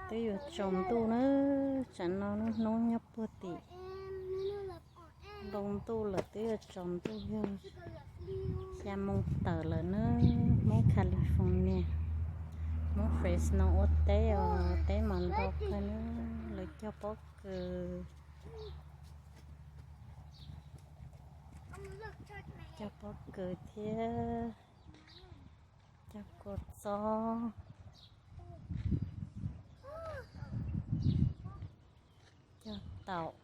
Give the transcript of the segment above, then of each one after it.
Twb yuav tsaus ntuj na, tsam no lub hnub nyob puag tim npoo ntuj lawm, twb yuav tsaus ntuj, yog xya moo tawm lawm na. Hmoob California, Hmoob Fresno ua teb os, teb mas ntau kawg na. Lawv cog pob kws, cog pob kws thiab cog kua txob, cog taum,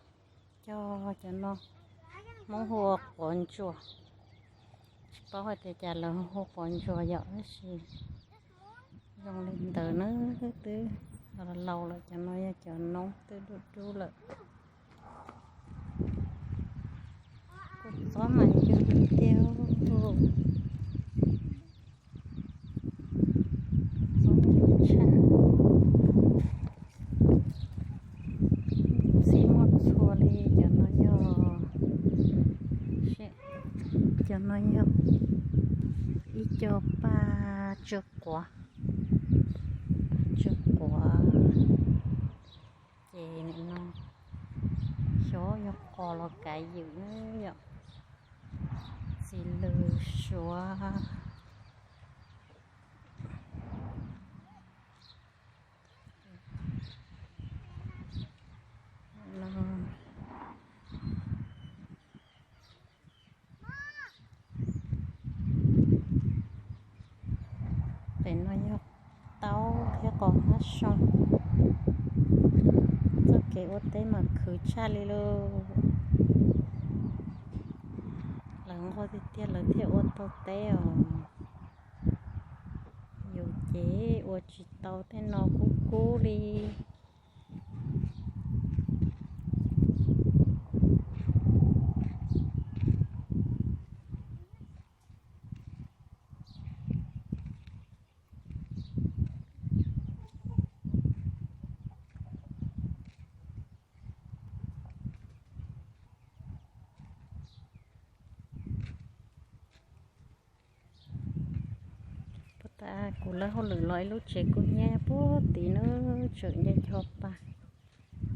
cog cov no Hmoob hu ua quav ntsuas. Tsis paub hais tias cas lawv hu quav ntsuas yom, tab sis zoo li ntawd na, twb laus lawm. Cov no yog cov noob twb dub dub lawm. Kua txob mas ncw tiag, txob ncw tshaj. Txhij muaj txhua li. Cov no yog, cov no yog ib co paj tsw quav, tsw quav. Ces nim no xyov yog qos los kav ywm na yom. Txiv lws suav no. Pem no yog taub thiab qos hmab soo. Txoj kev ua teb mas khwv tshaj li lauj. Lawv nquag tiag tiag lawv thiaj ua tau teb os. Yus ces ua tsis tau, tej no kub kub li. Puag ta kuv lawv hauj lwm los ib lub tsev kub hnyiab puag tid na, tseem nce cov pa,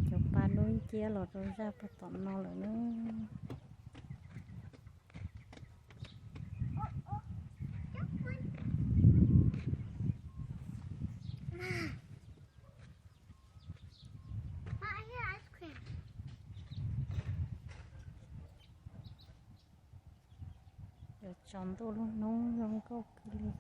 cov pa dub nciab los rau zaj puag tom no lawm na. Yuav tsaus ntuj, lub hnub zoo nkauj kawg li.